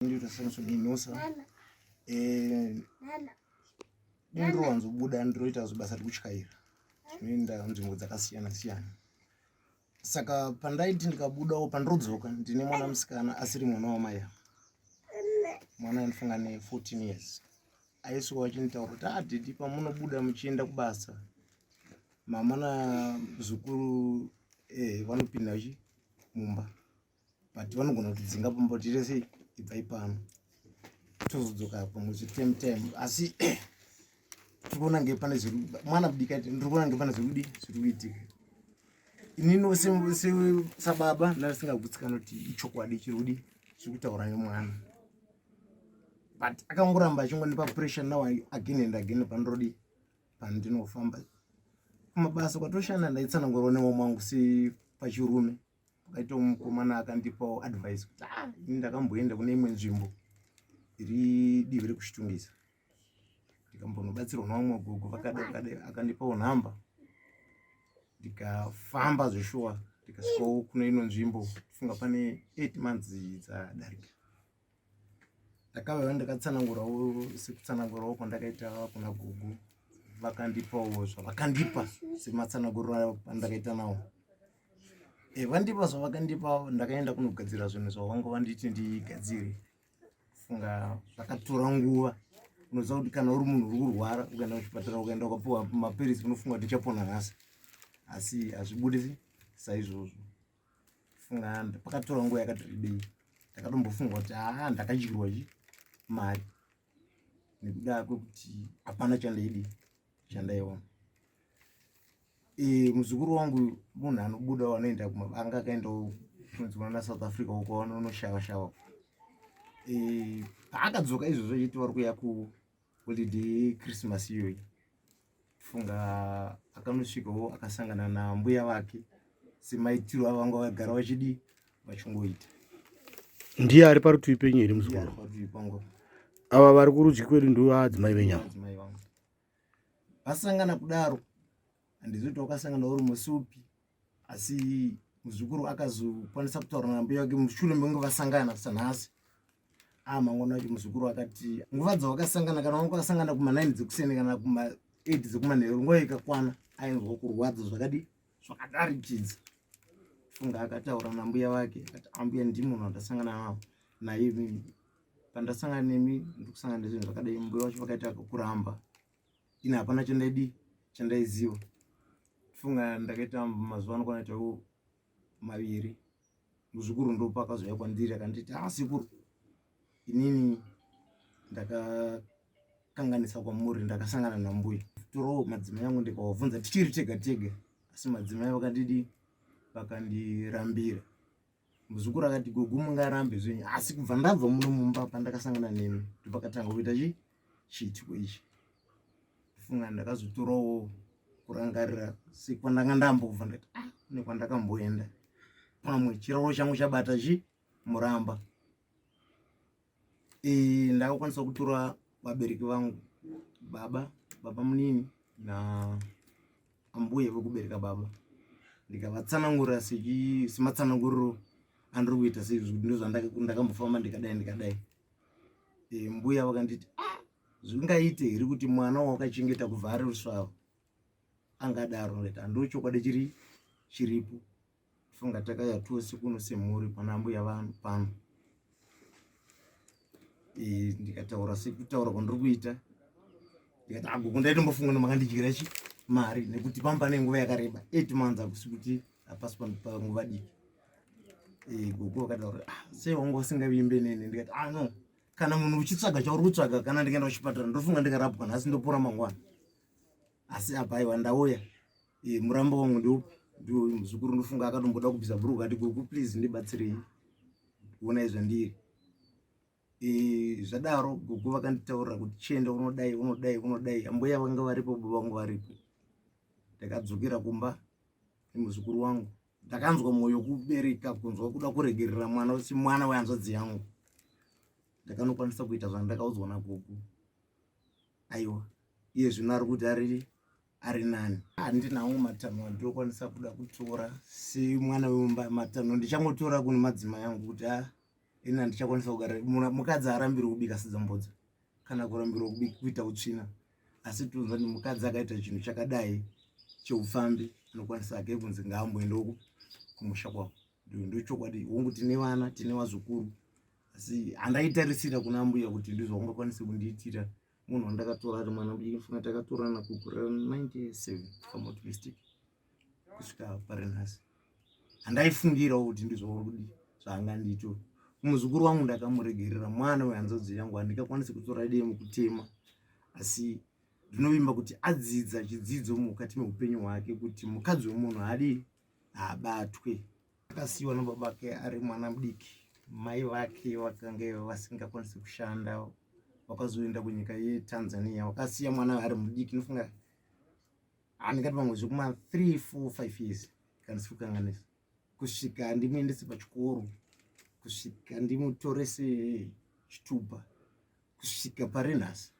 Ndinoita Samson Inosa. Eh, ndinowanzobuda ndinoita basa rekutyaira. Ndinoenda nzvimbo dzakasiyana siyana. Saka pandaiti ndikabudawo pandinodzoka ndine mwana musikana asiri mwana wamai. Mwana anofunga ne 14 years. Aiswa vachinitaura kuti ah didi pamunobuda muchienda kubasa mama nazukuru eh, vanopinda chi mumba but vanogona kutidzinga pamba kuti tiite sei ibvai pano tozodzoka pamwe zvetime time asi tiri kuona nge pane zviri mwana mudiki ati ndiri kuona nge pane zviri kudi zviri kuitika inini sababa ndandisingagutsikani kuti ichokwadi chiri kudi chiri kutaura nemwana but akangoramba achingondipa pressure now again and again pandirodi pandinofamba kumabasa kwatoshanda ndaitsanangurawo nemamwe wangu sepachirume pakaita mukomana akandipawo advice kuti ah ini ndakamboenda kune imwe nzvimbo iri divi rekuchitungisa ndikambonobatsirwa nevamwe gogo vakada vakada akandipawo nhamba ndikafamba zveshuwa ndikasvikawo kune ino nzvimbo funga pane 8 months dzadarika ndakauya ndakatsanangurawo sekutsanangurawo kwandakaita kuna gogo vakandipawo zvavakandipa sematsananguriro ayo pandakaita nawo e, vandipa zvavakandipa ndakaenda kunogadzira zvinhu zvavanga vanditi ndigadzire funga zvakatora nguva unoziva kuti kana uri munhu uri kurwara ukaenda kuchipatara ukaenda ukapiwa mapiritsi unofunga kuti uchapona nhasi asi hazvibudisi saizvozvo funga pakatora nguva yakati rebei ndakatombofunga kuti haa ndakadyirwa chi mari nekuda kwekuti hapana chandaidi chandaiona e, muzukuru wangu munhu anobuda anoenda anga akaendawo kunzi kunana south africa uko anonoshava shava e, paakadzoka izvozvo achiti vari kuya kuholiday christmas iyoyi funga akanosvikawo akasangana nambuya vake semaitiro avanga vagara vachidii vachingoita ndiye ari parutivi penyu here muzukuru ava vari kurudyi kwedu ndivo adzimai venyama vasangana kudaro handizivi kuti wakasangana uri musi upi asi muzukuru akazokwanisa kutaura nambuya vake mushure mekunge vasangana sanhasi ah mangwana wacho muzukuru akati nguva dzawakasangana kana wanga wakasangana kuma 9 dzekuseni kana kuma 8 dzekumanheru nguva ikakwana ainzwa kurwadza zvakadi zvakadarikidza funga akataura nambuya vake akati ambuya ndimi munhu wandasangana navo naye pandasangana nemi ndikusangana nezvinhu zvakadai mbuya vacho vakaita kuramba ini hapana chandaidi chandaiziva funga ndakaita mazuva anokwana chaiwo maviri muzukuru ndopa akazouya kwandiri akanditi ah sekuru inini ndakakanganisa kwamuri ndakasangana nambuya torowo madzimai angu ndikawabvunza tichiri tega tega asi madzimai vakandidi vakandirambira muzukuru akati gogo mungarambe zvenyu asi kubva ndabva muno mumba pandakasangana nemi ndopakatanga kuita chi chiitiko ichi funga ndakazotorawo kurangarira sekwandanga ndambobva ndati ah kune kwandakamboenda pamwe chiraro changu chabata chi muramba e, ndakakwanisa kutora vabereki vangu baba baba munini na ambuya vekubereka baba ndikavatsanangurira sematsananguriro andiri kuita seizvi kuti ndozvandakambofamba ndikadai ndikadai e, mbuya vakanditi ah, zvingaite here kuti mwana wawakachengeta kubva ari rusvava angadaro ndikati handochokwadi chiri chiripo funga takaya tose kuno semhuri pana mbuya vanhu pano e, ndikataura sekutaura kwandiri kuita ndikati agogo ah, ndaitombofunga nomakandidyira chi mari nekuti pamba nenguva yakareba eight months akusi kuti hapasi panguva diki e, gogo vakataura ah, sei wanga usingavimbe neni ndikati ah no kana munhu uchitsvaga chauri kutsvaga kana ndikaenda kuchipatara ndofunga ndikarapwa nhasi ndopora mangwana asi apa aiwa ndauya e, murambo wangu ndeupi ndiwo muzukuru ndofunga akatomboda kubvisa bhuruku ati gogo please ndibatsirei kuonai zvandiri e, zvadaro gogo vakanditaurira kuti chienda unodai unodai unodai ambuya vanga varipo baba vangu varipo ndakadzokera kumba nemuzukuru wangu ndakanzwa mwoyo kubereka kunzwa kuda kuregerera mwana kuti mwana wehanzvadzi yangu ndakanokwanisa kuita zvandakaudzwa nagogo aiwa iye zvino ari kuti ari ari nani handinawo matanho andinokwanisa kuda kutora semwana wemumba matanho ndichangotora kune madzimai angu kuti a ah, Ini handichakwanisa kugara. Mukadzi haarambirwi kubika sadza mbodza kana kurambirwa kuita utsvina, asi tonzwa kuti mukadzi akaita chinhu chakadai cheupfambi anokwanisa hake kunzi ngaamboendawo kumusha kwavo. Ndochokwadi, hongu tine vana, tine vazukuru, asi handaitarisira kuna mbuya kuti ndizvo vangakwanise kundiitira. Munhu wandakatora ari mwana mudiki, funga takatorana kugore ra 97 if I'm not mistake, kusvika pari nhasi handaifungirawo kuti ndizvo uri kudii zvaangandiito. Muzukuru wangu ndakamuregerera, mwana wehanzvadzi yangu, handingakwanisi kutora demo kutema, asi ndinovimba kuti adzidza chidzidzo mukati meupenyu hwake kuti mukadzi wemunhu haadii, haabatwe. Akasiyiwa nababa vake ari mwana mudiki, mai vake vakange vasingakwanisi kushanda, vakazoenda kunyika yeTanzania, vakasiya mwana ari mudiki. Nofunga handingati pamwe zvekuma 3 4 5 years kana sikukanganisa, kusvika ndimuendese pachikoro, kusvika ndimutorese chitupa, kusvika pari nhasi.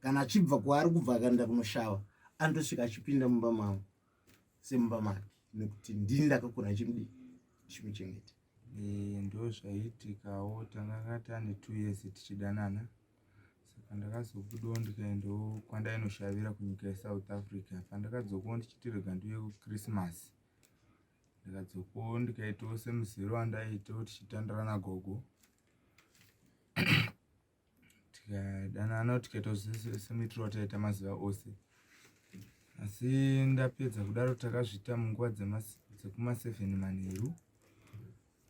Kana achibva kwaari kubva akaenda kunoshava, anotosvika achipinda mumba mangu semumba make, nekuti ndini ndakakura ndichimudii, ndichimuchengeta. Ndo zvaiitikawo. Tanga tane 2 years tichidanana, saka ndakazobudawo ndikaendawo kwandaainoshavira kunyika yeSouth Africa. Pandakadzokawo ndichiti rega ndiuye kuChristmas, ndikadzokawo ndikaitawo semuzero wandaiitawo, tichitandara nagogo, tikadanana, tikaita semuitiro wataita mazuva ose. Asi ndapedza kudaro, takazviita munguva dzekuma7 manheru,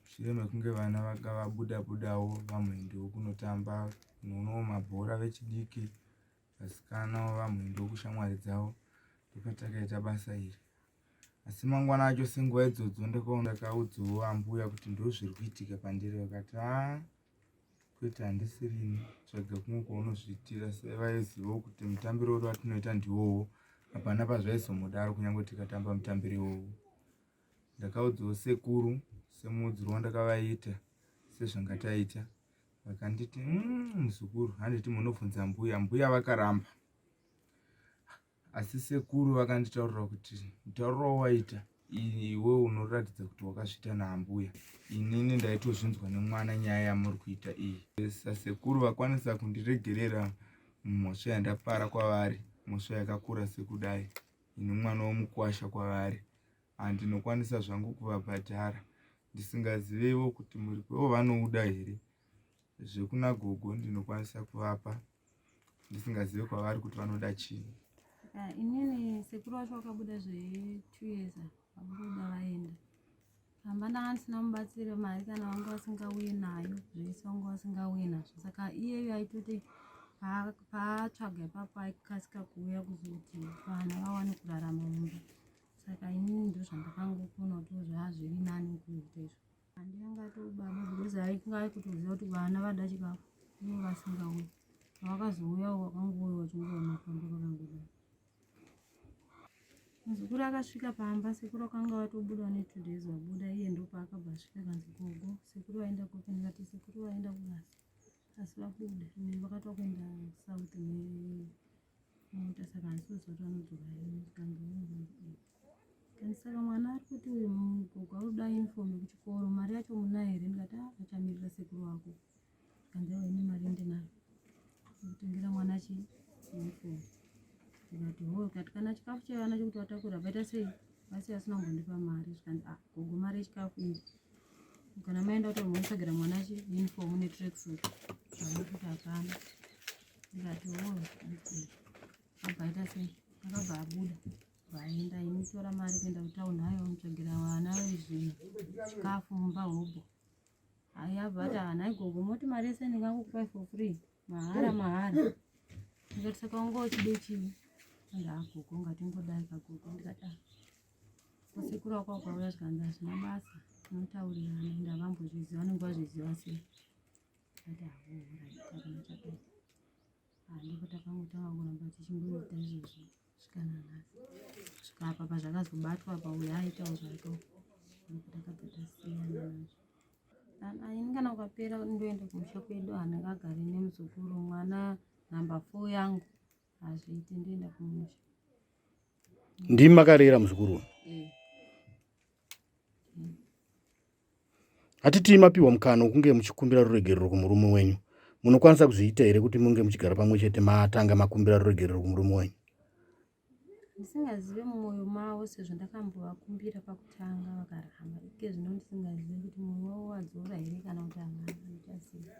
mushure mekunge vana vanga vabuda budawo, vamboendawo kunotamba, kunoonawo mabhora vechidiki, vasikanawo vamboendawo kushamwari dzavo, ndopatakaita basa iri. Asi mangwana acho senguva idzodzo ndakaona, ndakaudzawo ambuya kuti ndo zviri kuitika pandiri. Vakati, "Haa, kwete, handisirini, tsvaga kumwe kwaunozviitira." Sevaizivawo kuti mutambiro wedu watinoita ndiwowo, hapana pazvaizomudaro kunyange tikatamba mutambiro iwowo. Ndakaudzawo sekuru semuudziro wandakavaita sezvangataita. Vakanditi, muzukuru, handiti munobvunza mbuya." Mbuya vakaramba, asi sekuru vakanditaurira kuti mutauriro wawaita iwe unoratidza kuti wakazviita naambuya. Inini ndaitozvinzwa nemwana nyaya yamuri kuita iyi. Sasekuru vakwanisa kundiregerera mhosva yandapara kwavari, mhosva yakakura sekudai, ini mwana womukwasha kwavari, handinokwanisa zvangu kuvabhadhara, ndisingazivewo kuti muripo vanouda here. Zvekuna gogo ndinokwanisa kuvapa, ndisingazive kwavari kuti vanoda chii. Ah, inini sekuru vacho vakabuda zve2 years, vabuda vaenda pamba, ndanga ndisina mubatsiri. Mari kana vanga vasingauye nayo, zvese vanga vasingauye nazvo, saka iyeyo aitoti paatsvaga ipapo aikasika kuuya kuzoti vana vawane kurarama mumba. Saka inini ndo zvandakangokona kuti zvaa zviri nani kuita izvo. Handingatobaba because ainga kutoziva kuti vana vada chikafu, ivo vasingauyi. Vakazouyawo, vakangouya vachingoona pamba pakangodai. Muzukuru akasvika pamba, sekuru vakanga vatobuda ne2 days vabuda. Iye ndopaakabva asvika, kanzi, "Gogo, sekuru vaenda kupi?" Ndikati, "Sekuru vaenda kubasa, asi vabuda vakatwa kuenda south nemota, saka handisi kuziva kuti vanodzoka rini." Kanzi, "Saka mwana ari kuti uyu gogo ari kuda uniform yekuchikoro, mari yacho munayo here?" Ndikati, "A, achamirira sekuru wako." Kanzi, "Aiwa, ine mari ndinayo kutengera mwana chi uniform." Ndikati, "Ho." Kati, "Kana chikafu chevana chekuti vatakura vaita sei?" Vasi vasina kumbondipa mari. Zvikanzi, "A, gogo, mari yechikafu iyi kana maenda kuti munotsvagira mwana chi uniform netracksuit, zvamuti hapana." Ndikati, "Ho." Abva aita sei, akabva abuda, vaenda. Initora mari kuenda kutauni, hayo mutsvagira vana zvinhu, chikafu mumba hobho. Hai, abva ati, "Hanai gogo, moti mari yese ndingangokupai for free, mahara mahara?" Ndikati, "Saka wanga uchide chii?" Andi, "Gogo, ngatingodai kagogo." Ndikati, "Ah, kosekuru wako akauya?" Zvikanzi, "Hazvina basa, tinotaurirana, ende havambozviziva, vanenge vazviziva sei?" Ndikati, "Avo, right, hakuna chakaita." Ndipo takangotanga kuramba tichingoita izvozvo kusvika nanhasi, kusvika apa pazvakazobatwa, apa uyo aitawo zvake, ndipo takabva tasiyana nazvo. Ini kana ukapera ndoenda kumusha kwedu, handingagari nemuzukuru, mwana number 4 yangu, hazviiti, ndoenda kumusha. Ndimi makarera muzukuru? Eh. Hatitii mapiwa mukana wekunge muchikumbira ruregerero kumurume wenyu. Munokwanisa kuzviita here kuti munge muchigara pamwe chete matanga makumbira ruregerero kumurume wenyu? Ndisingazive mumwoyo mavo sezvo ndakambovakumbira pakutanga vakaramba. Ike zvino ndisingazive kuti mwoyo wavo wadzora here kana kuti havana, handichazivi.